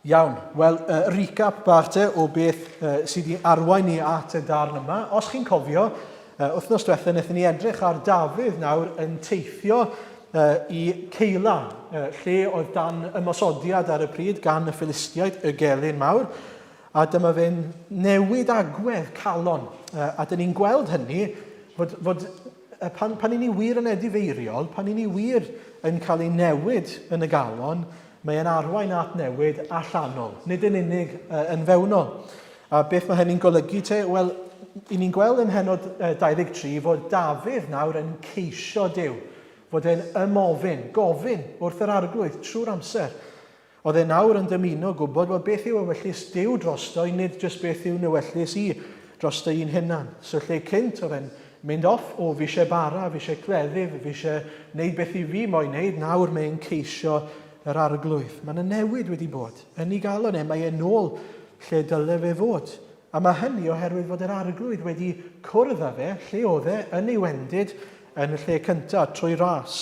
Iawn, wel, uh, recap bach te o beth uh, sydd wedi arwain ni at y darn yma. Os chi'n cofio, uh, wythnos diwethaf wnaethon ni edrych ar Dafydd nawr yn teithio uh, i Ceila, uh, lle oedd dan ymosodiad ar y pryd gan y Philistiaid, y gelyn mawr. A dyma fe'n newid agwedd calon. Uh, a dyn ni'n gweld hynny fod, fod pan, pan i ni wir yn edifeiriol, pan i ni wir yn cael ei newid yn y galon, Mae e'n arwain at newid allanol, nid yn unig yn fewnol. A beth mae hynny'n golygu te? Wel, i ni'n gweld ym mhennod 23 fod Dafydd nawr yn ceisio Duw, fod e'n ymofyn, gofyn wrth yr arglwydd trwy'r amser. Oedd e nawr yn dymuno gwybod, wel, beth yw ewyllys Duw drosto i, nid jyst beth yw newyllys i drosto i'n hunan. So lle cynt oedd e'n mynd off, o, fi eisiau bara, fi eisiau cleddyf, fi eisiau neud beth i fi moyn neud, nawr mae'n ceisio yr arglwydd. Mae yna newid wedi bod yn ei galon e, mae e nôl lle dyle fe fod. A mae hynny oherwydd fod yr arglwydd wedi cwrdd â fe lle oedd e yn ei wendid yn y lle cyntaf, trwy ras.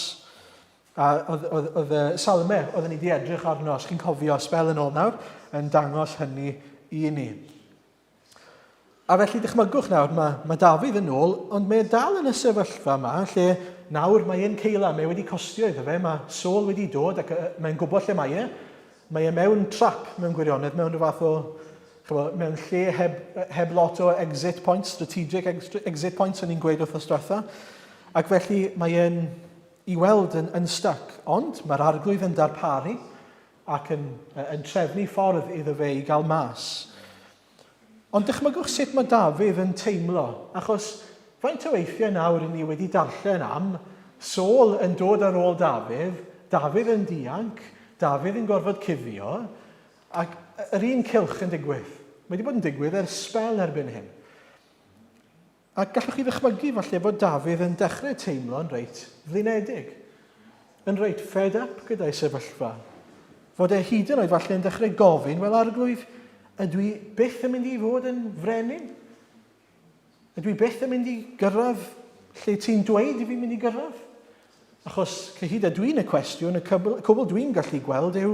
A oedd, oedd, oedd y salme oedden ni wedi edrych arno, os chi'n cofio, sbel yn ôl nawr, yn dangos hynny i ni. A felly dychmygwch nawr, mae, mae Dafydd yn ôl, ond mae e dal yn y sefyllfa yma lle nawr mae e'n Ceila, mae e wedi costio iddo fe, mae Saul wedi dod ac mae'n gwybod lle mae e. Mae e mewn trap mewn gwirionedd, mewn rhyw fath o, chymod, mewn lle heb, heb lot o exit points, strategic exit points o'n i'n gweud wrth diwetha. Ac felly mae e'n i weld yn, yn stuck, ond mae'r arglwydd yn darparu ac yn, yn trefnu ffordd iddo fe i gael mas. Ond dychmygwch sut mae Dafydd yn teimlo, achos faint o weithiau nawr i ni wedi darllen am Saul yn dod ar ôl Dafydd, Dafydd yn dianc, Dafydd yn gorfod cuddio, ac yr un cylch yn digwydd. Mae wedi bod yn digwydd ers sbel erbyn hyn. A gallwch chi ddychmygu falle bod Dafydd yn dechrau teimlo'n reit flinedig, yn reit fed up gyda'i sefyllfa. Fod e hyd yn oed falle yn dechrau gofyn, wel arglwydd, ydw i byth yn mynd i fod yn frenin? Ydw i byth yn mynd i gyrraedd lle ti'n dweud i fi mynd i gyrraedd? Achos cyhyd â dwi'n y cwestiwn, y cwbl, cwbl dwi'n gallu gweld yw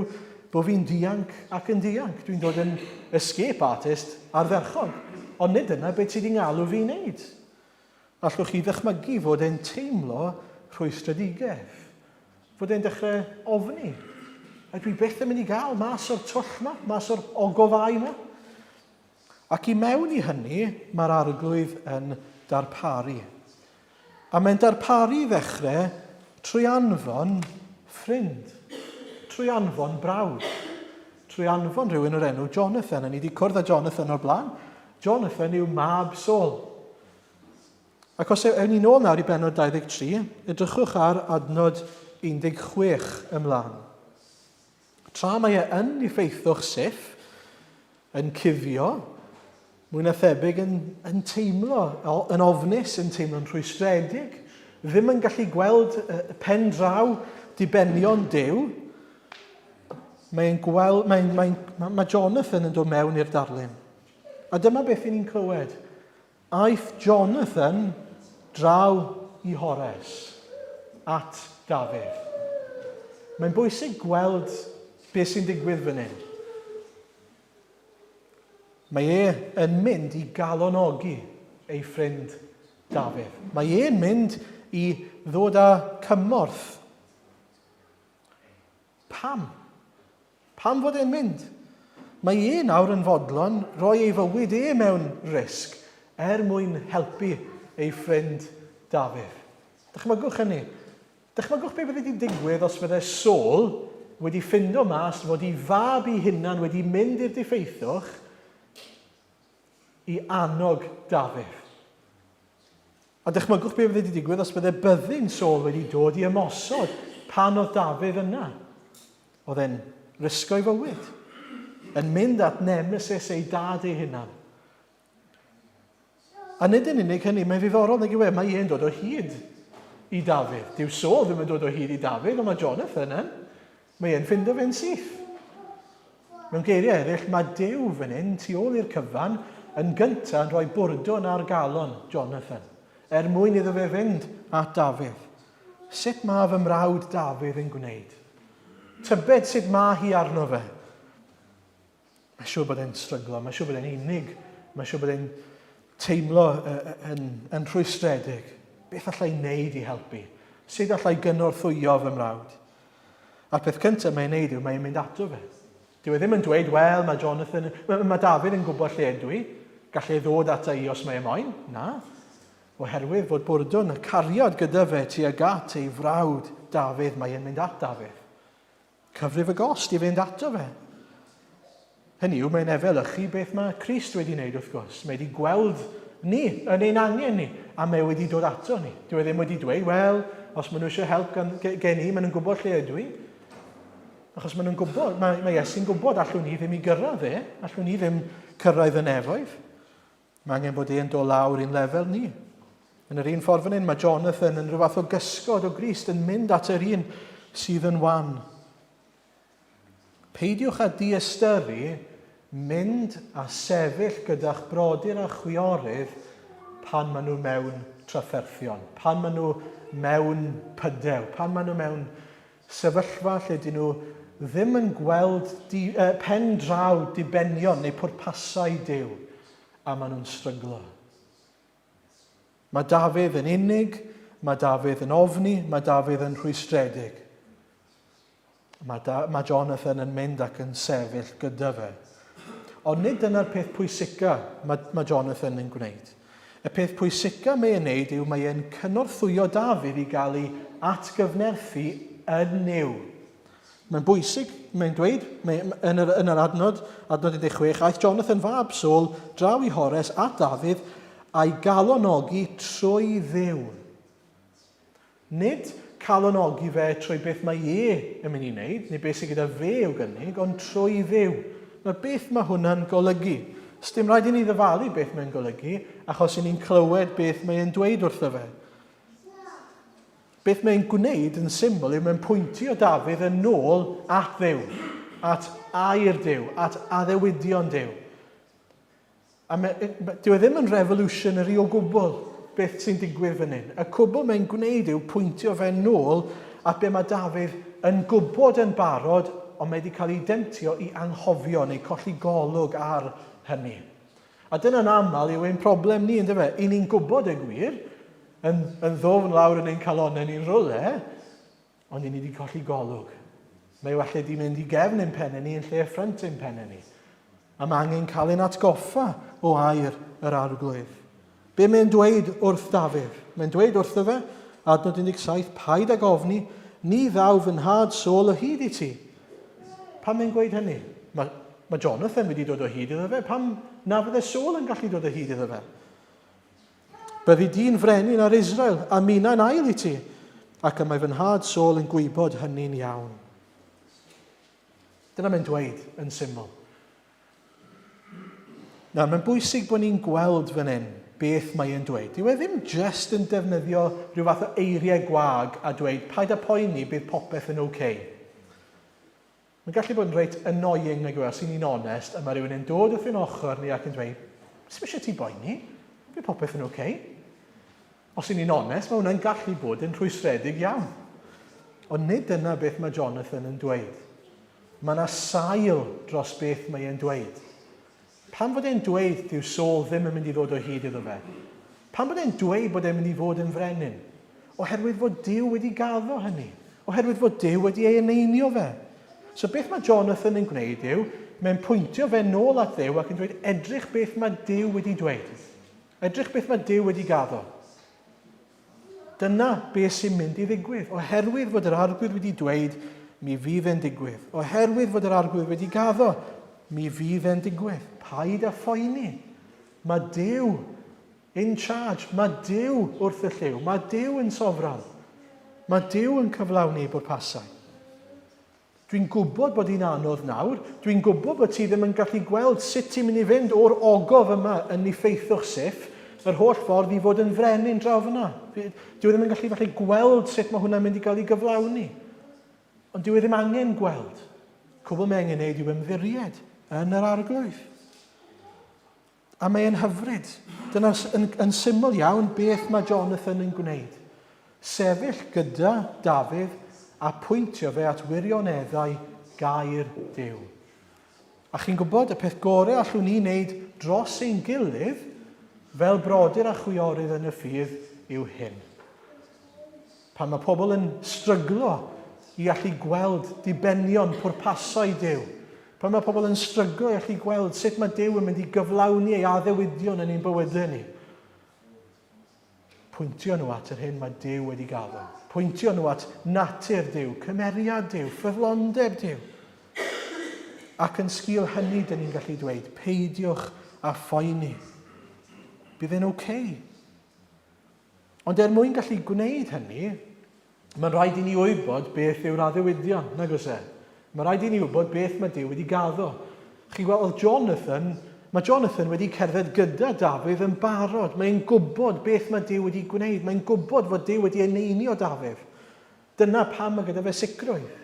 bod fi'n dianc ac yn dianc. Dwi'n dod yn escape artist ardderchog. Ond nid dyna beth ti 'di ngalw fi i wneud. Allwch chi ddychmygu fod e'n teimlo rhwystredigaeth? Fod e'n dechrau ofni? A dwi byth yn mynd i gael mas o'r twll ma, mas o'r ogofau ma. Ac i mewn i hynny, mae'r arglwydd yn darparu. A mae'n darparu i ddechrau trwy anfon ffrind, trwy anfon brawd, trwy anfon rhywun o'r enw Jonathan. A ni wedi cwrdd â Jonathan o'r blaen. Jonathan yw mab Saul. Ac os ewn ni nôl nawr i benod 23, edrychwch ar adnod 16 ymlaen. Tra mae e yn diffeithwch Siff, yn cuddio, mwy na thebyg yn, yn teimlo yn ofnus, yn teimlo'n rhwystredig, ddim yn gallu gweld pen draw dibenion Duw, mae'n gweld, mae'n, mae'n, mae Jonathan yn dod mewn i'r darlun. A dyma beth i ni'n clywed. Aeth Jonathan draw i Hores, at Dafydd. Mae'n bwysig gweld beth sy'n digwydd fan hyn. Mae e yn mynd i galonogi ei ffrind Dafydd. Mae e'n mynd i ddod â cymorth. Pam? Pam fod e'n mynd? Mae e nawr yn fodlon rhoi ei fywyd e mewn risg er mwyn helpu ei ffrind Dafydd. Dychmygwch hynny. Dychmygwch be fydde wedi digwydd os fydde Saul wedi ffindo mas fod ei fab ei hunan wedi mynd i'r diffeithwch i annog Dafydd. A dychmygwch be fydde wedi digwydd os bydde byddin Saul wedi dod i ymosod pan oedd Dafydd yna. Oedd e'n risgo'i fywyd, yn mynd at nemesis ei dad ei hunan. A nid yn unig hynny, mae'n ddiddorol nag yw e, mae e'n dod o hyd i Dafydd. Dyw Saul ddim yn dod o hyd i Dafydd, ond mae Jonathan yn. Mae e'n ffindo fe'n syth. Mewn geiriau eraill, mae Duw fan hyn, tu ôl i'r cyfan, yn gyntaf yn rhoi bwrdwn ar galon Jonathan, er mwyn iddo fe fynd at Dafydd. Sut mae fy mrawd Dafydd yn gwneud? Tybed sut mae hi arno fe? Mae siŵr bod e'n stryglo, mae siŵr bod e'n unig, mae siŵr bod e'n teimlo yn, yn rhwystredig. Beth allai wneud i helpu? Sut allai gynorthwyo fy mrawd? A'r peth cyntaf mae'n neud yw mae'n mynd ato fe. Dyw e ddim yn dweud, wel, mae Jonathan, mae, mae Dafydd yn gwybod lle ydw i, gallai e ddod ata i os mae e moyn. Na. Oherwydd fod bwrdwn y cariad gyda fe tuag at ei frawd Dafydd, mae e'n mynd at Dafydd. Cyfrif y gost i fynd ato fe. Hynny yw, mae'n efelychu beth mae Crist wedi wneud wrth gwrs. Mae wedi gweld ni yn ein angen ni, a mae wedi dod ato ni. Dyw e ddim wedi dweud, wel, os maen nhw eisiau help gan, gen i, maen nhw'n gwybod lle ydw i. Achos maen nhw'n gwybod, mae, mae Iesu'n gwybod, allwn ni ddim i gyrraedd e, allwn ni ddim cyrraedd y nefoedd. Mae angen bod e'n dod lawr i'n lefel ni. Yn yr un ffordd fan hyn, mae Jonathan yn rhyw fath o gysgod o Grist yn mynd at yr un sydd yn wan. Peidiwch â diystyru mynd a sefyll gyda'ch brodyr a chwiorydd pan maen nhw mewn trafferthion, pan maen nhw mewn pydew, pan maen nhw mewn Sefyllfa lle dyn nhw ddim yn gweld di, uh, pen draw dibenion neu pwrpasau Duw, a maen nhw'n stryglo. Mae Dafydd yn unig, mae Dafydd yn ofni, mae Dafydd yn rhwystredig. Mae, da, mae Jonathan yn mynd ac yn sefyll gyda fe. Ond nid dyna'r peth pwysica mae, mae Jonathan yn gwneud. Y peth pwysica mae e'n neud yw mae e'n cynorthwyo Dafydd i gael ei atgyfnerthu yn Nuw. Mae'n bwysig, mae'n dweud, mae, yn, yr, yn yr adnod, adnod 16, aeth Jonathan fab Saul draw i Hores at Dafydd a'i galonogi trwy Dduw. Nid calonogi fe trwy beth mae e yn mynd i wneud, neu beth sydd gyda fe i'w gynnig, ond trwy Dduw. Nawr, beth mae hwnna'n golygu? Sdim rhaid i ni ddyfalu beth mae'n golygu, achos i ni'n clywed beth mae e'n dweud wrtho fe. Beth mae'n gwneud yn syml yw mae'n pwyntio Dafydd yn ôl at Dduw, at air Duw, at addewidion Duw. A me, dyw e ddim yn revolutionary o gwbl beth sy'n digwydd fan hyn. Y cwbl mae'n gwneud yw pwyntio fe nôl at be mae Dafydd yn gwybod yn barod, ond mae wedi cael ei demtio i anghofio neu colli golwg ar hynny. A dyna'n aml yw ein problem ni, ynddo fe? I ni'n gwybod y gwir, yn, yn ddofn lawr yn ein calonnau ni'n rhywle, Ond i ni wedi colli golwg. Mae falle wedi mynd i gefn ein pennau ni yn lle ffrynt ein pennau ni. A mae angen cael ein atgoffa o air yr arglwydd. Be mae'n dweud wrth Dafydd? Mae'n dweud wrtho fe, adnod 17, paid ag ofni, ni ddaw fy nhad Saul o hyd i ti. Pam mae'n gweud hynny? Mae, mae Jonathan wedi dod o hyd iddo fe. Pam na fydde Saul yn gallu dod o hyd iddo fe? Byddi di'n frenin ar Israel, a minnau'n ail i ti, ac y mae fy nhad Saul yn gwybod hynny'n iawn. Dyna mae'n dweud yn syml. Nawr, mae'n bwysig bod ni'n gweld fan hyn beth mae e'n dweud. Dyw e ddim just yn defnyddio rhyw fath o eiriau gwag a dweud, paid â poeni, bydd popeth yn oce. Okay. Mae'n gallu bod yn reit annoying nag yw e, os y'n ni'n onest, a mae rhywun yn dod wrth ein ochr ni ac yn dweud, sdim eisiau ti boeni, bydd popeth yn oce. Os y'n ni'n onest, mae hwnna'n gallu bod yn rhwystredig iawn. Ond nid dyna beth mae Jonathan yn dweud. Mae yna sail dros beth mae e'n dweud. Pam fod e'n dweud dyw Saul ddim yn mynd i ddod o hyd iddo fe? Pam bod e'n dweud bod e'n mynd i fod yn frenin? Oherwydd fod Duw wedi gaddo hynny. Oherwydd fod Duw wedi ei eneinio fe. So beth mae Jonathan yn gwneud yw, mae'n pwyntio fe nôl at Dduw ac yn dweud edrych beth mae Duw wedi dweud. Edrych beth mae Duw wedi gaddo. Dyna beth sy'n mynd i ddigwydd. Oherwydd fod yr arglwydd wedi dweud, mi fydd e'n digwydd. Oherwydd fod yr arglwydd wedi gaddo, mi fydd e'n digwydd. Paid â phoeni. Mae Duw in charge. Mae Duw wrth y llyw. Mae Duw yn sofran. Mae Duw yn cyflawni ei bwrpasau. Dwi'n gwybod bod hi'n anodd nawr. Dwi'n gwybod bod ti ddim yn gallu gweld sut ti'n mynd i fynd o'r ogof yma yn niffeithwch Siff yr holl ffordd i fod yn frenin draw fyna. Dwi ddim yn gallu falle gweld sut mae hwnna'n mynd i gael ei gyflawni. Ond dwi e ddim angen gweld. Cwbl mae angen wneud yw ymddiried yn yr arglwydd. A mae e'n hyfryd. Dyna yn, yn syml iawn beth mae Jonathan yn gwneud. Sefyll gyda Dafydd a pwyntio fe at wirioneddau gair Duw. A chi'n gwybod, y peth gorau allwn ni wneud dros ein gilydd, fel brodyr a chwiorydd yn y ffydd, yw hyn. Pan mae pobl yn stryglo i allu gweld dibenion, pwrpasau Duw, pan mae pobl yn stryglo i allu gweld sut mae Duw yn mynd i gyflawni ei addewidion yn ein bywydau ni, Pwyntio nhw at yr hyn mae Duw wedi gaddo. Pwyntio nhw at natur Duw, cymeriad Duw, ffyddlondeb Duw. Ac yn sgil hynny, dyn ni'n gallu dweud, peidiwch â phoeni. Bydd e'n oce. Okay. Ond er mwyn gallu gwneud hynny, Mae'n rhaid i ni wybod beth yw'r addewidion, nag oes e? Mae'n rhaid i ni wybod beth mae Duw wedi gaddo. Chi'n gweld, oedd Jonathan, mae Jonathan wedi cerdded gyda Dafydd yn barod. Mae'n gwybod beth mae Duw wedi gwneud. Mae'n gwybod fod Duw wedi eneinio Dafydd. Dyna pam mae gyda fe sicrwydd.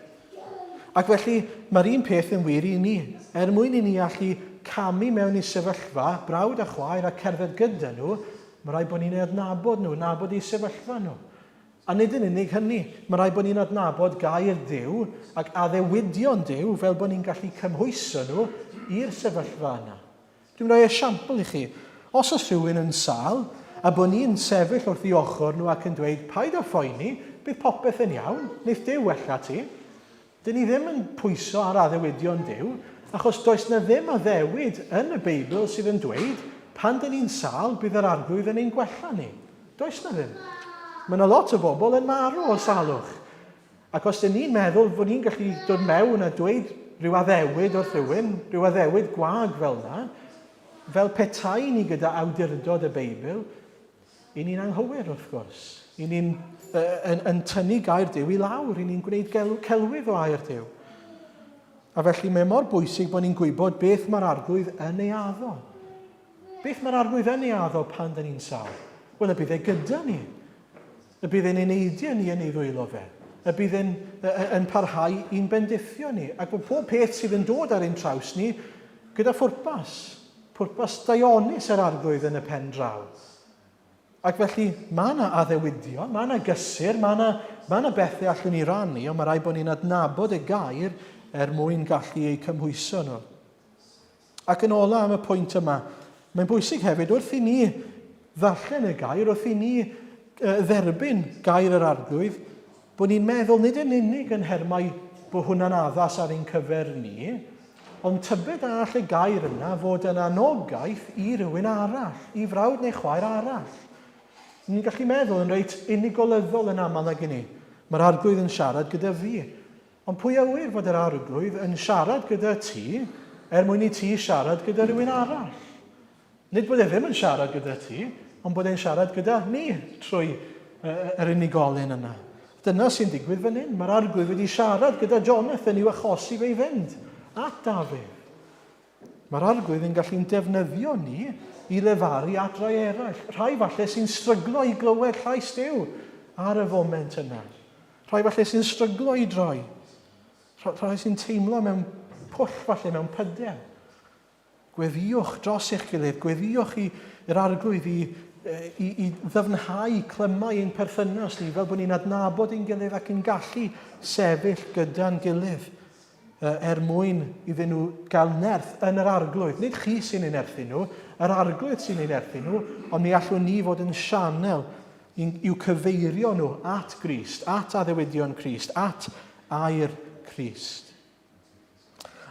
Ac felly, mae'r un peth yn wir i ni. Er mwyn i ni allu camu mewn i sefyllfa, brawd a chwaer a cerdded gyda nhw, mae rhaid bod ni'n eu adnabod nhw, nabod eu sefyllfa nhw. A nid yn unig hynny, mae rhaid bod ni'n adnabod gair Duw ac addewidion Duw fel bod ni'n gallu cymhwyso nhw i'r sefyllfa yna. Dwi'n rhoi esiampl i chi. Os oes rhywun yn sâl, a bod ni'n sefyll wrth i ochr nhw ac yn dweud, paid â phoeni, bydd popeth yn iawn, wneith Duw wella ti. Dyn ni ddim yn pwyso ar addewidion Duw, achos does 'na ddim addewid yn y Beibl sydd yn dweud, pan dyn ni'n sâl, bydd yr Arglwydd yn ein gwella ni. Does 'na ddim. Mae 'na lot o bobl yn marw o salwch. Ac os dyn ni'n meddwl fod ni'n gallu dod mewn a dweud rhyw addewid wrth rhywun, rhyw addewid gwag fel 'na, fel petai ni gyda awdurdod y Beibl, I ni'n anghywir, wrth gwrs. I ni'n yn, yn tynnu gair Duw i lawr. I ni'n gwneud celwydd o air Duw. A felly mae mor bwysig bod ni'n gwybod beth mae'r arglwydd yn ei addo. Beth mae'r arglwydd yn ei addo pan dyn ni'n sâl? Wel, y bydd e gyda ni. Y bydd e'n eneidio ni yn ei ddwylo fe. Y bydd e'n yn parhau i'n bendithio ni. Ac bod pob peth sydd yn dod ar ein traws ni gyda phwrpas. Pwrpas daionus yr Arglwydd yn y pen draw. Ac felly, mae yna addewidion, mae yna gysur, mae yna, mae yna bethau allwn ni rannu, ond mae rhaid bod ni'n adnabod y gair er mwyn gallu eu cymhwyso nhw. Ac yn ola am y pwynt yma, mae'n bwysig hefyd wrth i ni ddarllen y gair, wrth i ni dderbyn gair yr Arglwydd, Bod ni'n meddwl nid yn unig yn nhermau bod hwnna'n addas ar ein cyfer ni, ond tybed a all y gair yna fod yn anogaeth i rywun arall, i frawd neu chwaer arall. Ni'n gallu meddwl yn reit unigolyddol yn aml nag i ni. Mae'r Arglwydd yn siarad gyda fi. Ond pwy a ŵyr fod yr Arglwydd yn siarad gyda ti er mwyn i ti siarad gyda rhywun arall? Nid bod e ddim yn siarad gyda ti, ond bod e'n siarad gyda ni trwy yr unigolyn yna. Dyna sy'n digwydd fan hyn. Mae'r arglwydd wedi siarad gyda Jonathan i'w achosi fe i fynd at Dafydd. Mae'r arglwydd yn gallu'n defnyddio ni i lefaru at rai eraill. Rhai falle sy'n stryglo i glywed llais Duw ar y foment yna. Rhai falle sy'n stryglo i droi. Rhai sy'n teimlo mewn pwll falle, mewn pydel. Gweddïwch dros eich gilydd, gweddïwch i i'r Arglwydd i, i, i ddyfnhau clymau ein perthynas ni, fel bod ni'n adnabod ein gilydd ac yn gallu sefyll gyda'n gilydd er mwyn iddyn nhw gael nerth yn yr Arglwydd. Nid chi sy'n ei nerthu nhw, yr Arglwydd sy'n ei nerthu nhw, ond mi allwn ni fod yn sianel i'w cyfeirio nhw at Grist, at addewidion Crist, at air Crist.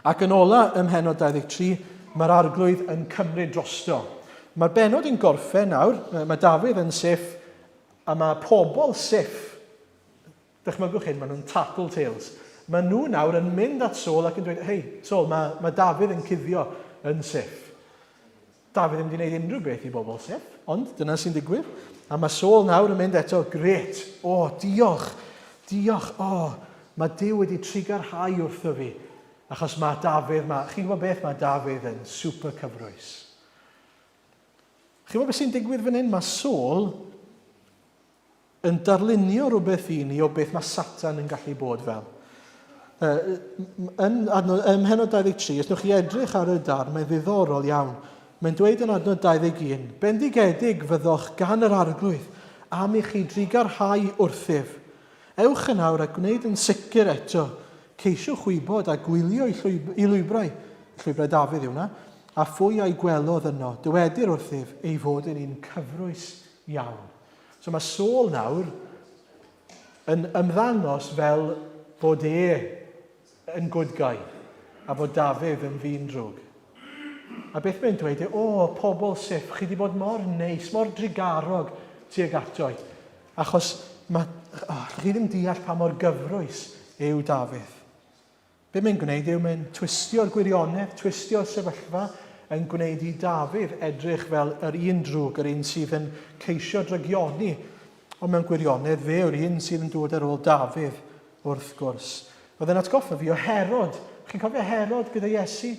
Ac yn ola, ym mhennod 23, mae'r arglwydd yn cymryd drosto. Mae'r bennod yn gorffen nawr, mae Dafydd yn Siff, a mae pobl Siff, dychmygwch hyn, maen nhw'n tattle tales. Maen nhw nawr yn mynd at Saul ac yn dweud, hei, Saul, mae, mae Dafydd yn cuddio yn Siff. Dafydd ddim wedi gwneud unrhyw beth i bobl Seth, ond dyna sy'n digwydd. A mae Saul nawr yn mynd eto, gret, o, diolch, diolch, o, mae Duw wedi trugarhau wrtho fi, achos mae Dafydd, mae, chi'n gwybod beth, mae Dafydd yn super cyfrwys. Chi'n gwybod beth sy'n digwydd fan hyn? Mae Saul yn darlunio rhywbeth i ni o beth mae Satan yn gallu bod fel. Yn, adnod, ym mhenod 23, os newch chi edrych ar y darn, mae'n ddiddorol iawn. Mae'n dweud yn adnod 21, Bendigedig fyddoch gan yr Arglwydd am i chi drugarhau wrthyf. Ewch yn awr a gwneud yn sicr eto. Ceisiwch wybod a gwylio i, llwyb, i lwybrau. Llwybrau Dafydd yw hwnna, a phwy a'i gwelodd yno? Dywedir wrthyf ei fod yn un cyfrwys iawn. So mae Saul nawr yn ymddangos fel bod e yn good guy a bod Dafydd yn ddyn drwg. A beth mae'n dweud yw, o, pobl Siff, chi wedi bod mor neis, mor drugarog tuag ato i. Achos mae, oh, chi ddim deall pa mor gyfrwys yw Dafydd. Be mae'n gwneud yw mae'n twistio'r gwirionedd, twistio'r sefyllfa, yn gwneud i Dafydd edrych fel yr un drwg, yr un sydd yn ceisio drygioni. Ond mewn gwirionedd, fe yw'r un sydd yn dod ar ôl Dafydd, wrth gwrs. Roedd e'n atgoffa fi o Herod. Chi'n cofio Herod gyda Iesu?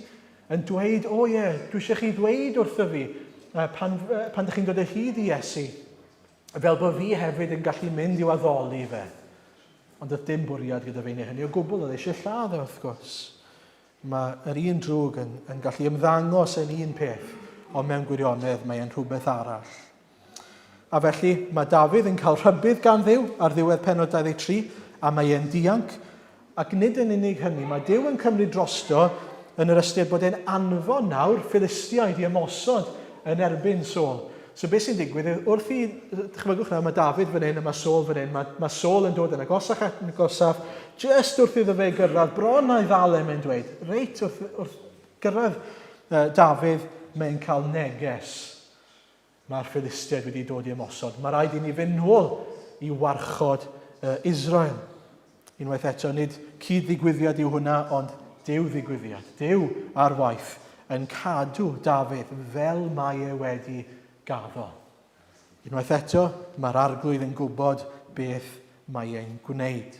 Yn dweud, o ie, dwi eisiau chi ddweud wrtho fi pan, pan ydych chi'n dod o hyd i Iesu, fel bod fi hefyd yn gallu mynd i'w addoli fe. Ond doedd dim bwriad gyda fe i wneud hynny o gwbl, oedd eisiau lladd e wrth gwrs. Mae yr un drwg yn, yn gallu ymddangos yn un peth, ond mewn gwirionedd mae e'n rhywbeth arall. A felly mae Dafydd yn cael rhybudd gan Dduw ar ddiwedd pennod 23, a mae e'n dianc. Ac nid yn unig hynny, mae Duw yn cymryd drosto yn yr ystyr bod e'n anfon nawr Philistiaid i ymosod yn erbyn Saul. So beth sy'n digwydd yw wrth i, dychmygwch nawr, mae Dafydd fan hyn a mae Saul fan hyn, mae, mae Saul yn dod yn agosach ac yn agosaf, jyst wrth iddo fe gyrraedd, bron a'i ddal e, mae'n dweud, reit wrth, wrth gyrraedd uh, Dafydd, mae'n cael neges. Mae'r Philistiaid wedi dod i ymosod. Mae rhaid i ni fynd nôl i warchod Israel. Unwaith eto, nid cyd-ddigwyddiad yw hwnna, ond Duw ddigwyddiad. Duw ar waith yn cadw Dafydd fel mae e wedi gaddo. Unwaith eto, mae'r arglwydd yn gwybod beth mae e'n gwneud.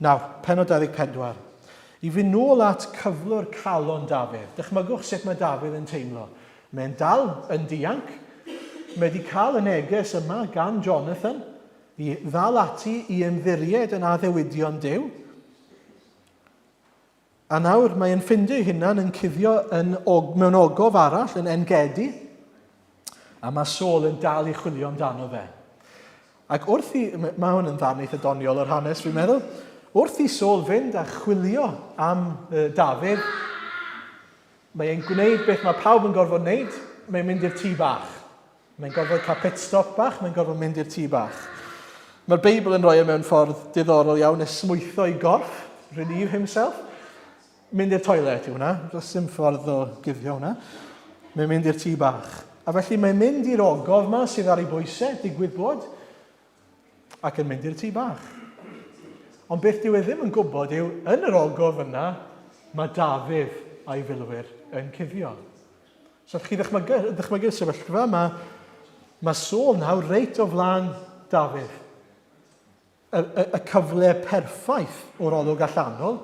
Nawr, pennod 24. I fynd nôl at cyflwr calon Dafydd. Dychmygwch sut mae Dafydd yn teimlo. Mae'n dal yn dianc. Mae wedi cael y neges yma gan Jonathan i ddal ati i ymddiried yn addewidion Duw. A nawr mae e'n ffindio ei hunan yn cuddio yn og, mewn ogof arall yn Engedi, a mae Saul yn dal i chwilio amdano fe. Ac wrth i, mae hwn yn ddarn eitha doniol o'r hanes fi'n meddwl, wrth i Saul fynd a chwilio am uh, Dafydd, mae e'n gwneud beth mae pawb yn gorfod wneud, mae'n mynd i'r tŷ bach. Mae'n gorfod cael pit stop bach, mae'n gorfod mynd i'r tŷ bach. Mae'r Beibl yn rhoi e mewn ffordd diddorol iawn, esmwytho i gorff, relieve himself. Mynd i'r toilet yw hwnna, does dim ffordd o guddio hwnna. Mae'n mynd i'r tŷ bach. A felly mae'n mynd i'r ogof yma sydd ar ei bwysau, digwydd bod, ac yn mynd i'r tŷ bach. Ond beth dyw e ddim yn gwybod yw, yn yr ogof yna, mae Dafydd a'i filwyr yn cuddio. So allwch chi ddychmygu, ddychmygu'r sefyllfa, mae, mae Saul nawr reit o flaen Dafydd. Y, y, y cyfle perffaith o'r olwg allanol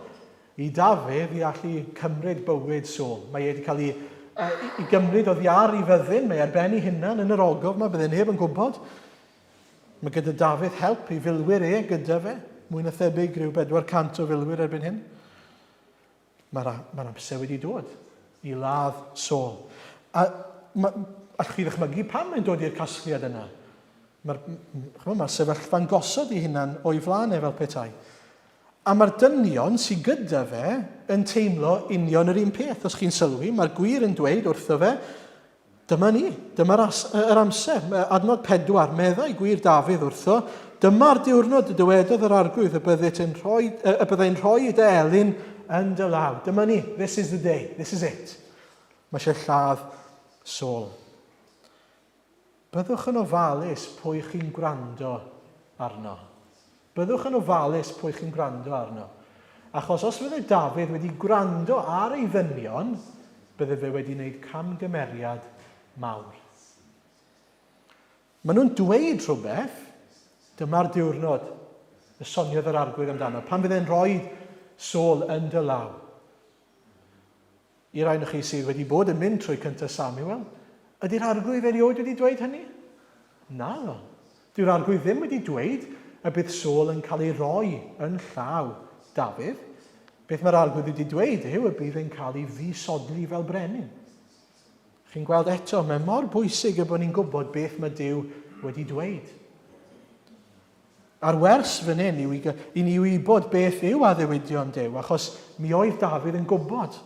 i Dafydd i allu cymryd bywyd Saul. Mae e wedi cael ei, i, i gymryd oddi ar ei fyddin, mae ar ben ei hunan yn yr ogof yma, bydde neb yn gwybod. Mae gyda Dafydd help ei filwyr e gyda fe, mwy na thebyg rhyw 400 o filwyr erbyn hyn. Mae'r mae amser wedi dod i ladd Saul. A ma, allwch chi ddychmygu pam mae'n dod i'r casgliad yna. Mae'r mae sefyllfa'n gosod ei hunan o'i flaen e fel petai. A mae'r dynion sydd gyda fe yn teimlo union yr un peth. Os chi'n sylwi, mae'r gwir yn dweud wrtho fe, Dyma ni, dyma'r yr amser. Adnod 4, meddai gwir Dafydd wrtho, dyma'r diwrnod y dywedodd yr arglwydd y byddit yn rhoi, y byddai'n rhoi dy elyn yn dy law. Dyma ni, this is the day, this is it. Mae eisiau lladd Saul. Byddwch yn ofalus pwy chi'n gwrando arno. Byddwch yn ofalus pwy chi'n gwrando arno. Achos os fydde Dafydd wedi gwrando ar ei ddynion, bydde fe wedi wneud camgymeriad mawr. Maen nhw'n dweud rhywbeth, dyma'r diwrnod y soniodd yr arglwydd amdano, pan fydd e'n rhoi Saul yn dy law. I rai chi sydd wedi bod yn mynd trwy cyntaf Samuel, ydy'r arglwydd erioed wedi dweud hynny? Naddo. Dyw'r arglwydd ddim wedi dweud y bydd Saul yn cael ei roi yn llaw Dafydd. Beth mae'r arglwydd wedi dweud yw y bydd e'n cael ei ddisodli fel brenin. Chi'n gweld eto, mae mor bwysig y bod ni'n gwybod beth mae Duw wedi dweud. A'r wers fan hyn yw i, i ni wybod beth yw addewidion Duw, achos mi oedd Dafydd yn gwybod.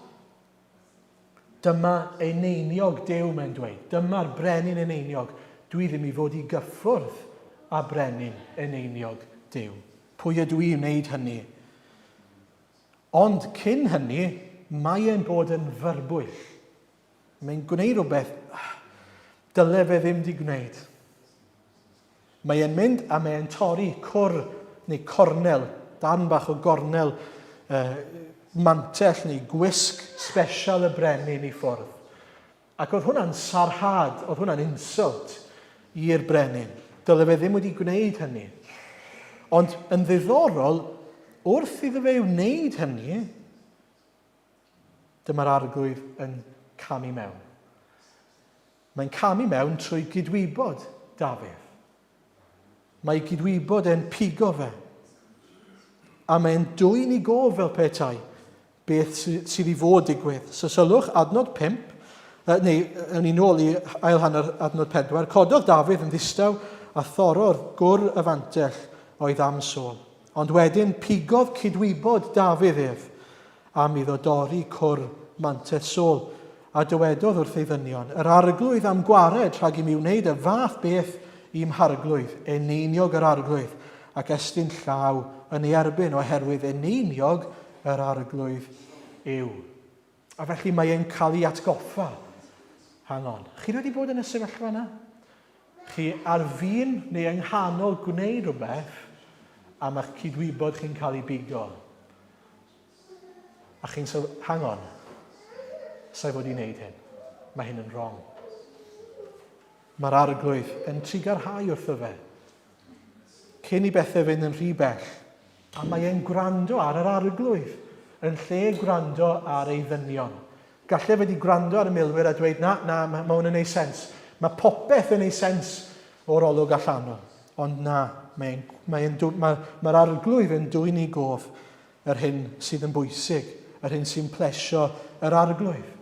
Dyma eneiniog Duw, mae'n dweud. Dyma'r brenin eneiniog. Dwi ddim i fod i gyffwrdd â brenin eneiniog Duw. Pwy ydw i i wneud hynny? Ond cyn hynny, mae e'n bod yn fyrbwyll. Mae'n gwneud rhywbeth dyle fe ddim di gwneud. Mae e'n mynd a mae e'n torri cwr neu cornel, darn bach o gornel uh, mantell neu gwisg special y brenin i ffwrdd. Ac oedd hwnna'n sarhad, oedd hwnna'n insult i'r brenin. Dyle fe ddim wedi gwneud hynny. Ond yn ddiddorol, wrth iddo fe wneud hynny, dyma'r arglwydd yn camu mewn. Mae'n camu mewn trwy gydwybod Dafydd. Mae gydwybod e'n pigo fe. A mae'n dwyn i gof fel petai beth sydd i fod digwydd. So sylwch, adnod 5, neu yn ni nôl i ail hanner adnod 4, cododd Dafydd yn ddistaw a thorrodd gwr y fantell oedd am Saul. Ond wedyn pigodd cydwybod Dafydd ef am iddo dorri cwr mantell Saul, a dywedodd wrth ei ddynion, Yr arglwydd am gwared rhag i mi wneud y fath beth i'm harglwydd, eneiniog yr arglwydd, ac estyn llaw yn ei erbyn, oherwydd eneiniog yr arglwydd yw. A felly mae e'n cael ei atgoffa. Hang on. Chi wedi bod yn y sefyllfa yna? Chi ar fin neu yng nghanol gwneud rhywbeth a mae'ch cydwybod chi'n cael ei bigo. A chi'n sylw, hang on, sa'i fod i wneud hyn. Mae hyn yn wrong. Mae'r arglwydd yn trugarhau wrtho fe. Cyn i bethau fynd yn rhy bell, a mae e'n gwrando ar yr arglwydd yn lle gwrando ar ei ddynion. Gallai fe wedi gwrando ar y milwyr a dweud, na, na, mae, mae hwn yn ei sens. Mae popeth yn ei sens o'r olwg allanol. Ond na, mae'n, mae mae, mae'r arglwydd yn dwyn i gof yr hyn sydd yn bwysig, yr hyn sy'n plesio yr arglwydd.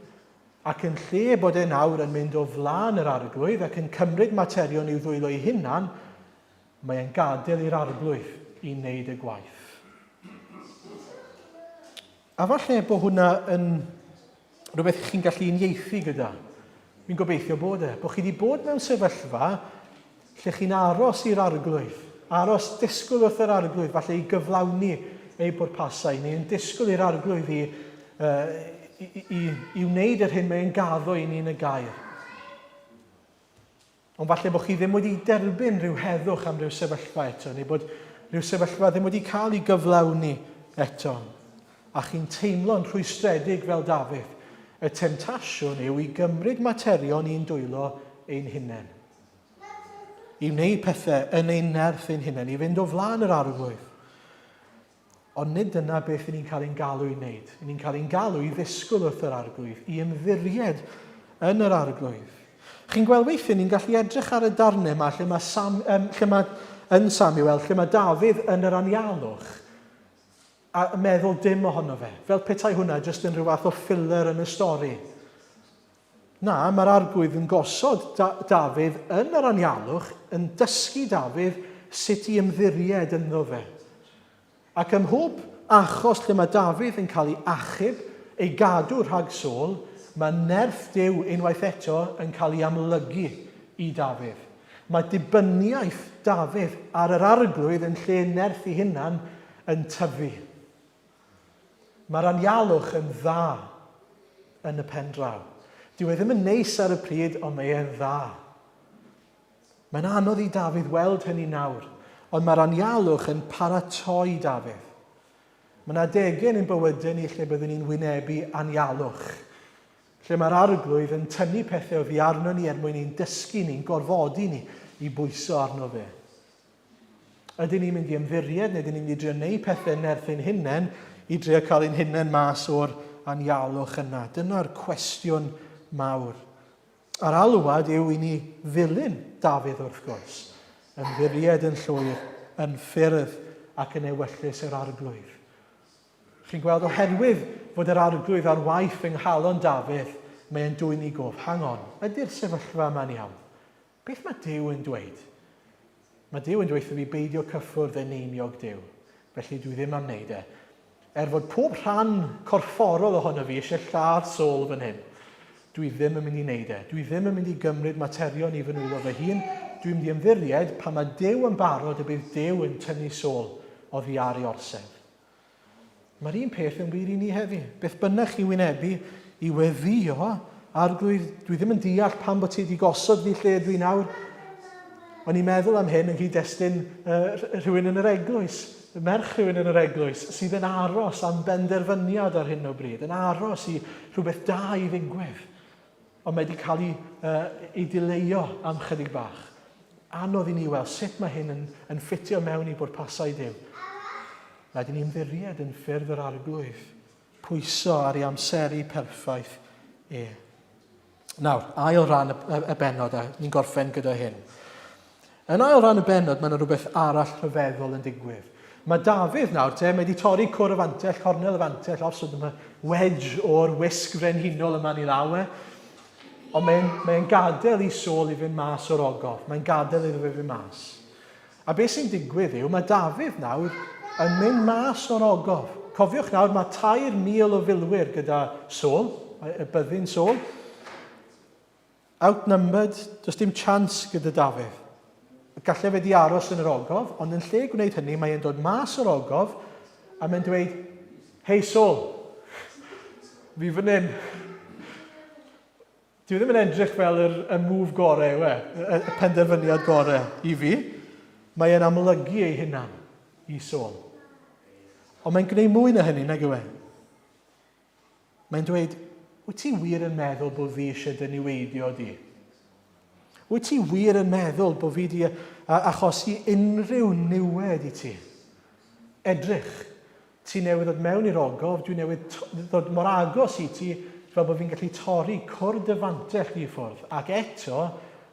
Ac yn lle bod e nawr yn mynd o flaen yr arglwydd ac yn cymryd materion i'w ddwylo ei hunan, mae e'n gadael i'r arglwydd i wneud y gwaith. A falle bod hwnna yn rhywbeth chi'n gallu uniaethu gyda. Fi'n gobeithio bod e. Bod chi wedi bod mewn sefyllfa lle chi'n aros i'r arglwydd, aros disgwyl wrth yr arglwydd, falle i gyflawni ei bwrpasau, neu yn disgwyl i'r arglwydd i, uh, i, i, i wneud yr hyn mae'n gaddo i ni yn y gair. Ond falle bod chi ddim wedi derbyn rhyw heddwch am ryw sefyllfa eto, neu bod rhyw sefyllfa ddim wedi cael ei gyflawni eto. A chi'n teimlo'n rhwystredig fel Dafydd. Y temtasiwn yw i gymryd materion i'n dwylo ein hunain. I wneud pethau yn ein nerth ein hunain, i fynd o flaen yr arglwydd. Ond nid dyna beth 'y ni'n cael ein galw i wneud. Y ni'n cael ein galw i ddisgwyl wrth yr Arglwydd, i ymddiried yn yr Arglwydd. Chi'n gweld weithiau ni'n gallu edrych ar y darnau yma lle mae, Sam, um, lle mae yn Samuel, lle mae Dafydd yn yr anialwch, a meddwl dim ohono fe, fel petai hwnna jyst yn rhyw fath o filler yn y stori. Na, mae'r Arglwydd yn gosod da Dafydd yn yr anialwch, yn dysgu Dafydd sut i ymddiried ynddo fe. Ac ym mhob achos lle mae Dafydd yn cael ei achub, ei gadw rhag Saul, mae nerth Duw unwaith eto yn cael ei amlygu i Dafydd. Mae dibyniaeth Dafydd ar yr Arglwydd yn lle nerth ei hunan yn tyfu. Mae'r anialwch yn dda yn y pen draw. Dyw e ddim yn neis ar y pryd, ond mae e'n dda. Mae'n anodd i Dafydd weld hynny nawr, ond mae'r anialwch yn paratoi Dafydd. Mae yna adegau yn ein bywydau ni lle byddwn ni'n wynebu anialwch, lle mae'r arglwydd yn tynnu pethau oddi arno ni er mwyn ein dysgu ni'n gorfodi ni i bwyso arno fe. Ydyn ni'n mynd i ymddiried neu ydyn ni'n mynd i drio neud pethau nerth ein hunain i drio cael ein hunain mas o'r anialwch yna? Dyna'r cwestiwn mawr. A'r alwad yw i ni ddilyn Dafydd wrth gwrs, ymddiried yn llwyr, yn ffyrdd ac yn ewyllys yr arglwydd. Chi'n gweld, oherwydd fod yr arglwydd ar waith yng nghalon Dafydd, mae e'n dwyn i gof. Hang on, ydy'r sefyllfa yma'n iawn? Beth mae Duw yn dweud? Mae Duw yn dweutho fi beidio cyffwrdd eneiniog Duw, felly dwi ddim am wneud e. Er fod pob rhan corfforol ohono fi eisiau lladd Saul fan hyn. Dwi ddim yn mynd i wneud e. Dwi ddim yn mynd i gymryd materion i fy nwylo fy hun. Dwi'n mynd i ymddiried pan mae Duw yn barod y bydd Duw yn tynnu Saul oddi ar ei orsedd. Mae'r un peth yn wir i ni heddi. Beth bynnag chi wynebu i weddïo, Arglwydd, dwi ddim yn deall pam bod ti wedi gosod fi lle dwi nawr. O'n i'n meddwl am hyn yn nghyd-destun uh, rhywun yn yr eglwys, merch rhywun yn yr eglwys, sydd yn aros am benderfyniad ar hyn o bryd, yn aros i rhywbeth da i ddigwydd. Ond mae wedi cael ei, uh, ei dileio am chydig bach. Anodd i ni weld sut mae hyn yn, yn ffitio mewn i bwrpasau Duw. Rhaid i ni ymddiried yn ffyrdd yr Arglwydd, pwyso ar ei amseru perffaith e. Nawr, ail ran y, y, y bennod, a ni'n gorffen gyda hyn. Yn ail ran y bennod, mae yna rhywbeth arall rhyfeddol yn digwydd. Mae Dafydd nawr te, mae wedi torri cwr y fantell, cornel y fantell off, so dyma wedge o'r wisg frenhinol yma yn ei law e. Ond mae'n mae gadael i Saul i fynd mas o'r ogof. Mae'n gadael iddo fe fynd mas. A beth sy'n digwydd yw, mae Dafydd nawr yn mynd mas o'r ogof. Cofiwch nawr, mae 3,000 o filwyr gyda Saul, y byddin Saul. Outnumbered, does dim chance gyda Dafydd. Gallai fe di aros yn yr ogof, ond yn lle gwneud hynny, mae e'n dod mas o'r ogof a mae'n dweud, Hei Saul, fi fan hyn. Dwi ddim yn edrych fel yr, y move gorau, yw e? Y, y penderfyniad gorau i fi. Mae e'n amlygu ei hunan i Saul. Ond mae'n gwneud mwy na hynny, nag yw e? Mae'n dweud, wyt ti wir yn meddwl bod fi eisiau dy niweidio di? Wyt ti wir yn meddwl bod fi di achosi unrhyw niwed i ti? Edrych, ti newydd ddod mewn i'r ogof, dwi newydd ddod mor agos i ti fel bod fi'n gallu torri cwr dy fantell di i ffwrdd, ac eto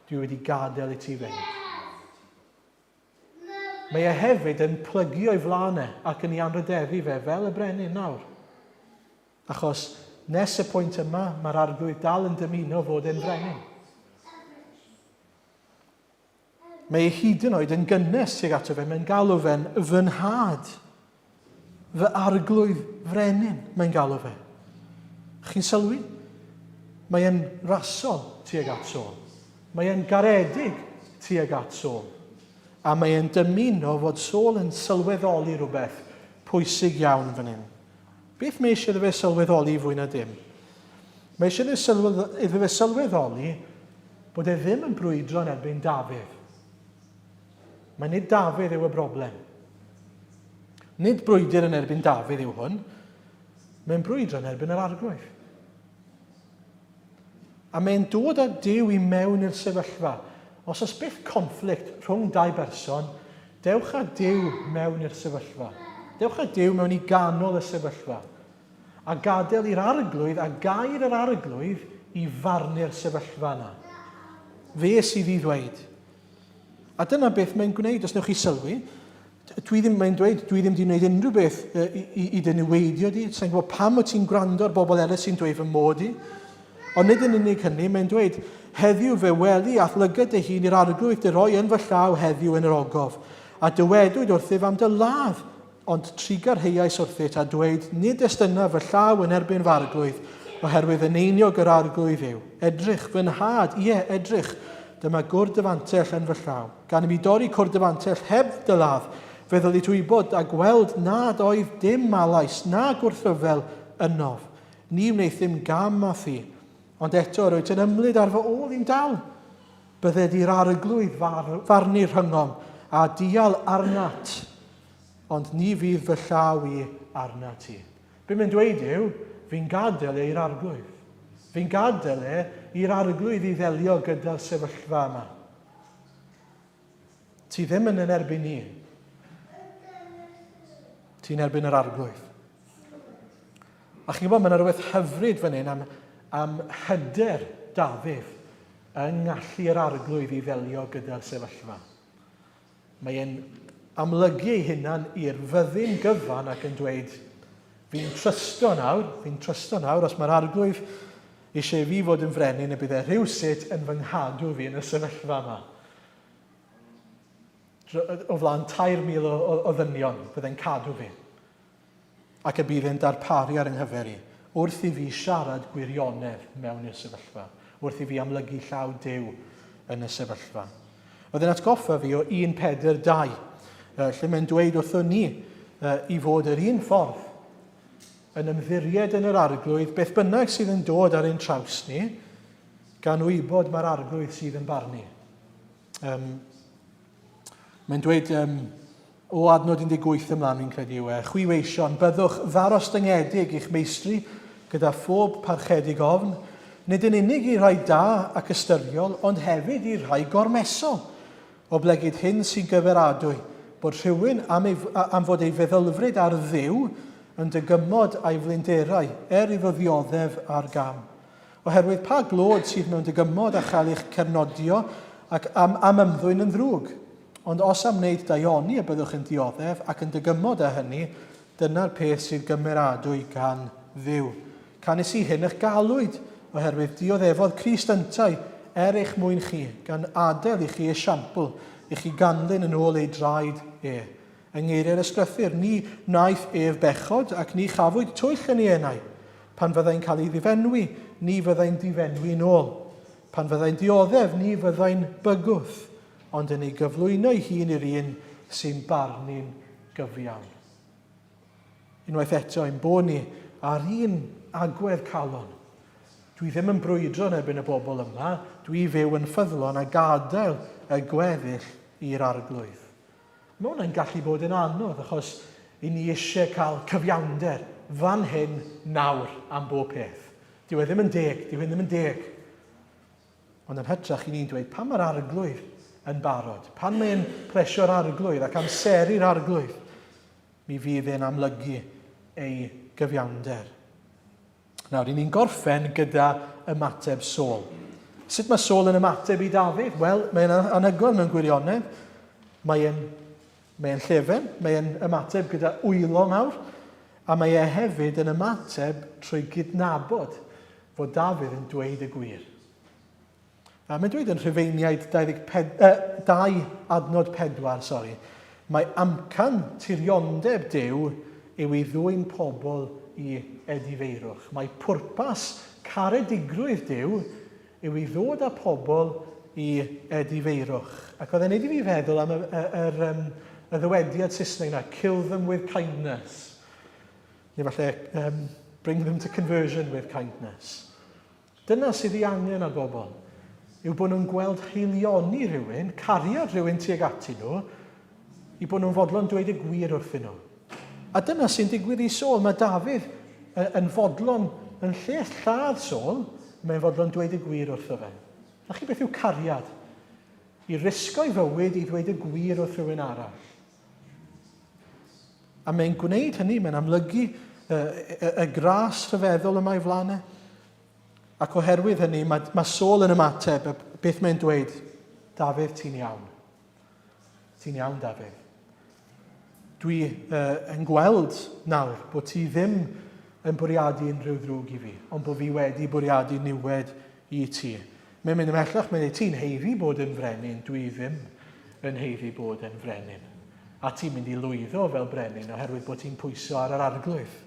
dwi wedi gadael i ti fynd. Mae e hefyd yn plygu o'i flaen e ac yn ei anrhydeddu fe fel y brenin nawr. Achos nes y pwynt yma, mae'r arglwydd dal yn dymuno fod e'n frenin. Mae e hyd yn oed yn gynnes tuag ato fe, mae'n galw fe'n fy nhad. Fy arglwydd frenin, mae'n galw fe. Chi'n sylwi? Mae e'n rasol tuag at Saul. Mae e'n garedig tuag at Saul. A mae e'n dymuno fod Saul yn sylweddoli rhywbeth pwysig iawn fan hyn. Beth mae eisiau iddo fe sylweddoli fwy na dim? Mae eisiau iddo fe sylweddoli bod e ddim yn brwydro yn erbyn Dafydd. Mae nid Dafydd yw y broblem. Nid brwydr yn erbyn Dafydd yw hwn. Mae'n brwydro yn erbyn yr arglwydd. A mae'n dod â Duw i mewn i'r sefyllfa. Os oes byth conflict rhwng dau berson, dewch â Duw mewn i'r sefyllfa. Dewch â Duw mewn i ganol y sefyllfa. A gadael i'r arglwydd a gair yr arglwydd i farnu'r sefyllfa yna. Fe sydd i ddweud. A dyna beth mae'n gwneud, os newch chi sylwi, dwi ddim, mae'n dweud, dwi ddim wedi gwneud unrhyw beth i, i, i dy niweidio di. Sa'n gwybod pam wyt ti'n gwrando ar bobl eraill sy'n dweud fy mod i. Ond nid yn unig hynny, mae'n dweud, heddiw fe weli a'th lygad dy hun i'r arglwydd dy roi yn fy llaw heddiw yn yr ogof. A dywedwyd wrthyf am dy ladd, Ond trugarheuais wrthyt, a dweud, Nid estynnaf fy llaw yn erbyn fy arglwydd, oherwydd eneiniog yr arglwydd yw. Edrych, fy nhad, ie, edrych, dyma gwr dy fantell yn fy llaw. Gan i mi dorri cwr dy fantell heb dy ladd, fe ddylit wybod a gweld nad oedd dim malais na gwrthryfel ynof. Ni wneuthum gam â thi, ond eto yr wyt yn ymlid ar fy ôl i'm dal. Bydded i'r arglwydd farnu rhyngom, a dial arnat. Ond ni fydd fy llaw i arnat ti. Be mae'n dweud yw, fi'n gadael e i'r arglwydd. Fi'n gadael e i'r arglwydd i ddelio gyda'r sefyllfa yma. Ti ddim yn yn erbyn i. Ti'n erbyn yr arglwydd. A chi'n gwybod, mae yna rhywbeth hyfryd fan hyn am, am hyder Dafydd yng ngallu yr arglwydd i ddelio gyda'r sefyllfa. Mae e'n amlygu ei hunan i'r fyddin gyfan ac yn dweud, fi'n trysto nawr, fi'n trysto nawr, os mae'r arglwydd eisiau i fi fod yn frenin, y bydd e rhywsut yn fy nghadw fi yn y sefyllfa yma. O flaen 3,000 o, o, o ddynion, bydd e'n cadw fi. Ac y bydd e'n darparu ar yng nghyfer i. wrth i fi siarad gwirionedd mewn i'r sefyllfa, wrth i fi amlygu llaw Duw yn y sefyllfa. Oedd yn atgoffa fi o 1 Pedr 2, lle mae'n dweud wrthon ni i fod yr un ffordd yn ymddiried yn yr arglwydd beth bynnag sydd yn dod ar ein traws ni, gan wybod mae'r arglwydd sydd yn barnu. Um, mae'n dweud um, o adnod 18 ymlaen fi'n credu yw e, chwi weision, byddwch ddarostyngedig i'ch meistri gyda phob parchedig ofn, nid yn unig i rhai da ac ystyriol, ond hefyd i rhai gormesol, oblegid hyn sy'n gyferadwy, bod rhywun am, ei, am fod ei feddylfryd ar Dduw yn dygymod a'i flinderau, er iddo ddioddef ar gam. Oherwydd pa glod sydd mewn dygymod a chael eich cernodio ac am, am ymddwyn yn ddrwg? Ond os am wneud daioni y byddwch yn dioddef ac yn dygymod â hynny, dyna'r peth sydd gymeradwy gan Dduw. Canys i hyn y'ch galwyd, oherwydd dioddefodd Crist yntau er eich mwyn chi, gan adael i chi esiampl i chi ganlyn yn ôl ei draed e. Yng ngeiriau'r Ysgrythur, ni wnaeth ef bechod, ac ni chafwyd twyll yn ei enau. Pan fyddai'n cael ei ddifenwi, ni fyddai'n difenwi'n ôl. Pan fyddai'n dioddef, ni fyddai'n bygwth, ond yn ei gyflwyno ei hun i'r un sy'n barnu'n gyfiawn. Unwaith eto, ein bod ni ar un agwedd calon. Dwi ddim yn brwydro yn erbyn y bobl yma, dwi fyw yn ffyddlon a gadael y gweddill i'r arglwydd. Mae hwnna'n gallu bod yn anodd achos i ni eisiau cael cyfiawnder fan hyn nawr am bob peth. Dyw e ddim yn deg, dyw hyn ddim yn deg. Ond yn hytrach i ni'n dweud pan mae'r arglwydd yn barod, pan mae'n plesio'r arglwydd ac amseru'r arglwydd, mi fydd e'n amlygu ei gyfiawnder. Nawr, i ni'n gorffen gyda ymateb Saul. Sut mae Saul yn ymateb i Dafydd? Wel, mae'n anhygoel mewn gwirionedd. Mae'n mae llefen, mae'n ymateb gyda wylo mawr, a mae e hefyd yn ymateb trwy gydnabod fod Dafydd yn dweud y gwir. A mae'n dweud yn Rhufeiniaid 24, eh, 2 adnod 4, sori, mae amcan tiriondeb Duw yw i ddwyn pobl i edifeirwch. Mae pwrpas caredigrwydd Duw yw i ddod â pobl i edifeirwch. Ac oedd e'n neud i fi feddwl am y, y, yr, um, y ddywediad Saesneg yna, kill them with kindness. Neu falle, um, bring them to conversion with kindness. Dyna sydd ei angen ar bobl, yw bod nhw'n gweld haelioni rhywun, cariad rhywun tuag atyn nhw, i bod nhw'n fodlon dweud y gwir wrthyn nhw. A dyna sy'n digwydd i Saul. Mae Dafydd yn fodlon yn lle lladd Saul, mae'n fodlon dweud y gwir wrtho fe. Na chi beth yw cariad? I risgo'i fywyd i ddweud y gwir wrth rhywun arall. A mae'n gwneud hynny, mae'n amlygu y, y, y gras rhyfeddol yma i flaen e. Ac oherwydd hynny, mae, mae Saul yn ymateb, beth mae'n dweud? Dafydd, ti'n iawn. Ti'n iawn, Dafydd. Dwi uh, yn gweld nawr bod ti ddim yn bwriadu unrhyw ddrwg i fi, ond bod fi wedi bwriadu niwed i ti. Mae'n mynd ymhellach, mae'n dweud, ti'n heiddi bod yn frenin, dwi ddim yn heiddi bod yn frenin. A ti'n mynd i lwyddo fel brenin oherwydd bod ti'n pwyso ar yr arglwydd.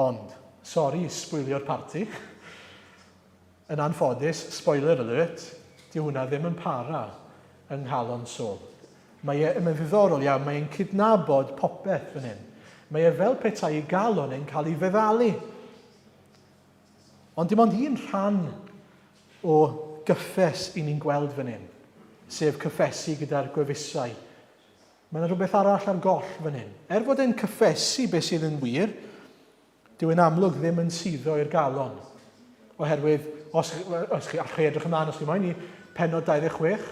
Ond, sori i sbwylio'r parti. Yn anffodus, spoiler alert, dyw hwnna ddim yn para yng nghalon Saul. Mae e, mae'n ddiddorol iawn, mae e'n cydnabod popeth fan hyn. Mae e fel petai ei galon e'n cael ei feddalu. Ond dim ond un rhan o gyffes i ni'n gweld fan hyn, sef cyffesu gyda'r gwefusau Mae yna rhywbeth arall ar goll fan hyn. Er fod e'n cyffesu beth sydd yn wir, dyw e'n amlwg ddim yn suddo i'r galon. Oherwydd, os, os chi, allwch chi edrych ymlaen os chi moyn i penod 26,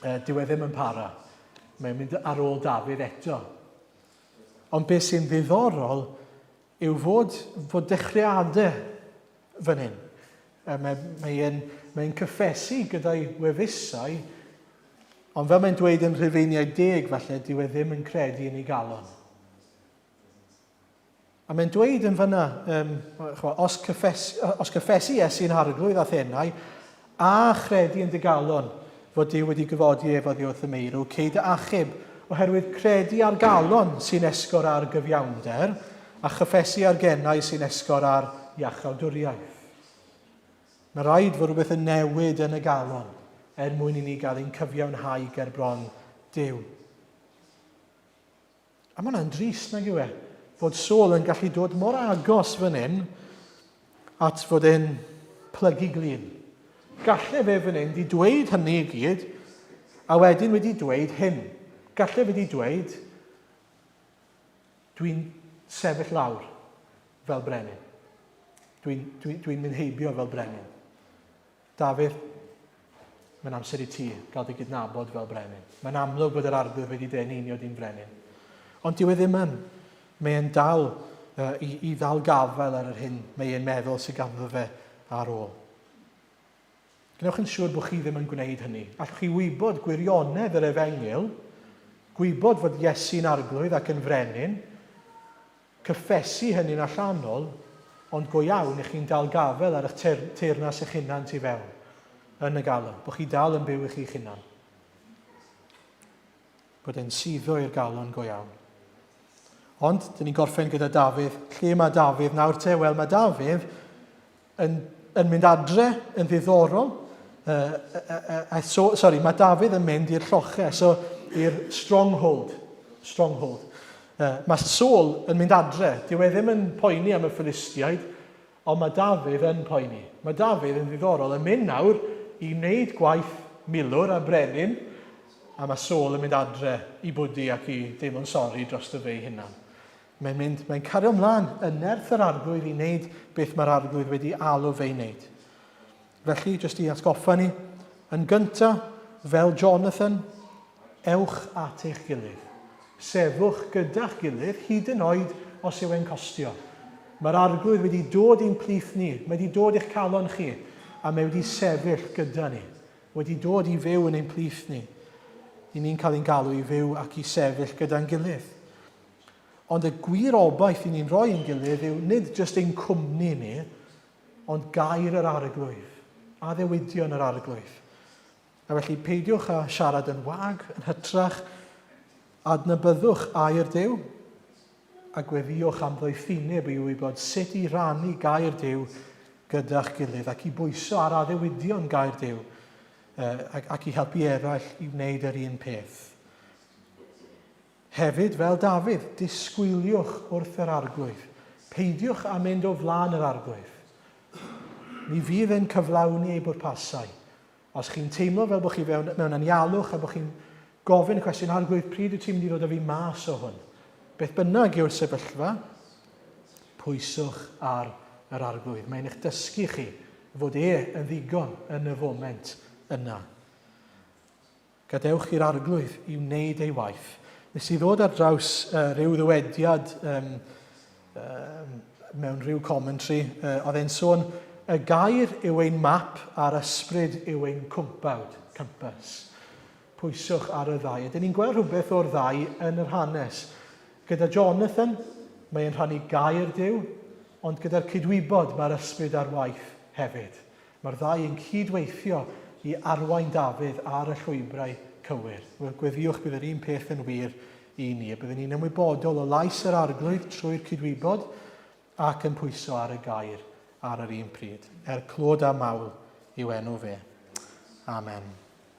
eh, dyw e ddim yn para. Mae'n mynd ar ôl Dafydd eto. Ond beth sy'n ddiddorol yw fod, fod dechreuadau fan hyn. Mae, mae e'n mae cyffesu gyda'i wefusau, ond fel mae'n dweud yn Rhufeiniaid deg falle, dyw e ddim yn credu yn ei galon. A mae'n dweud yn fyna, um, chwa, os, cyffes, os cyffesu Iesu'n arglwydd a thenau, a chredu yn dy galon fod Duw wedi gyfodi ef oddi wrth y meirw, cei dy achub, oherwydd credu ar galon sy'n esgor ar gyfiawnder, a chyffesu ar genau sy'n esgor ar iachawdwriaeth. Mae rhaid fod rhywbeth yn newid yn y galon er mwyn i ni gael ein cyfiawnhau ger bron Duw. A mae hwnna'n drist, nag yw e? Fod Saul yn gallu dod mor agos fan hyn at fod e'n plygu glin. Galle fe fan hyn di dweud hynny i gyd, a wedyn wedi dweud hyn. Galle fe di dweud, dwi'n sefyll lawr fel brenin. Dwi'n dwi, dwi mynd heibio fel brenin. Dafydd, mae'n amser i ti gael dy gydnabod fel brenin. Mae'n amlwg bod yr arglwydd wedi dy eneinio di'n frenin. Ond dyw e ddim yn. Mae e'n dal uh, i, i ddal gafael ar yr hyn mae e'n meddwl sydd ganddo fe ar ôl. Gwnewch yn siŵr bod chi ddim yn gwneud hynny. Allwch chi wybod gwirionedd yr efengyl, gwybod fod Iesu'n arglwydd ac yn frenin, Cyffesu hynny'n allanol, ond go iawn i chi'n dal gafael ar eich teyrnas eich hunan tu fewn, yn y galon, bod chi dal yn byw i chi'ch hunan. Bod e'n suddo i'r galon go iawn. Ond, dyn ni'n gorffen gyda Dafydd. Lle mae Dafydd nawr te? Wel, mae Dafydd yn, yn mynd adre yn ddiddorol. Uh, uh, uh, so, sorry, mae Dafydd yn mynd i'r lloche, so i'r stronghold. Stronghold. Uh, mae Saul yn mynd adre. Dyw e ddim yn poeni am y Philistiaid, ond mae Dafydd yn poeni. Mae Dafydd yn ddiddorol yn mynd nawr i wneud gwaith milwr a brenin, a mae Saul yn mynd adre i bwdu ac i deimlo'n sori dros fe ei hunan. Mae'n mynd, mae'n cario mlaen yn nerth yr arglwydd i wneud beth mae'r arglwydd wedi alw fe i wneud. Felly, jyst i atgoffa ni, yn gynta, fel Jonathan, ewch at eich gilydd. Sefwch gyda'ch gilydd, hyd yn oed os yw e'n costio. Mae'r arglwydd wedi dod i'n plith ni, mae wedi dod i'ch calon chi, a mae wedi sefyll gyda ni, wedi dod i fyw yn ein plith ni. I ni'n cael ein galw i fyw ac i sefyll gyda'n gilydd. Ond y gwir obaith i ni'n rhoi i'n gilydd yw nid jyst ein cwmni ni, ond gair yr arglwydd, addewidion yr arglwydd. A felly peidiwch â siarad yn wag, yn hytrach, adnabyddwch air Duw a gweddïwch am ddoethineb i wybod sut i rannu gair Duw gyda'ch gilydd ac i bwyso ar addewidion gair Duw ac i helpu eraill i wneud yr un peth. Hefyd, fel Dafydd, disgwyliwch wrth yr Arglwydd. Peidiwch â mynd o flaen yr Arglwydd. Mi fydd e'n cyflawni ei bwrpasau. Os chi'n teimlo fel bod chi fewn, mewn anialwch a bod chi'n gofyn y cwestiwn, Arglwydd, pryd wyt ti'n mynd i ddod â fi mas o hwn? Beth bynnag yw'r sefyllfa, pwyswch ar yr Arglwydd. Mae'n eich dysgu chi fod e yn ddigon yn y foment yna. Gadewch i'r Arglwydd i wneud ei waith. Nes i ddod ar draws uh, rhyw ddywediad um, um, mewn rhyw commentary, uh, oedd e'n sôn, y gair yw ein map a'r ysbryd yw ein cwmpawd, compass. Pwyswch ar y ddau. Ydyn ni'n gweld rhywbeth o'r ddau yn yr hanes. Gyda Jonathan, mae'n rhannu gair Duw, ond gyda'r cydwybod mae'r ysbryd ar waith hefyd. Mae'r ddau yn cyd-weithio i arwain Dafydd ar y llwybrau cywir. Wel, gweddïwch bydd yr un peth yn wir i ni, y byddwn ni'n ymwybodol o lais yr Arglwydd trwy'r cydwybod ac yn pwyso ar y gair ar yr un pryd. Er clod a mawl i'w enw fe. Amen.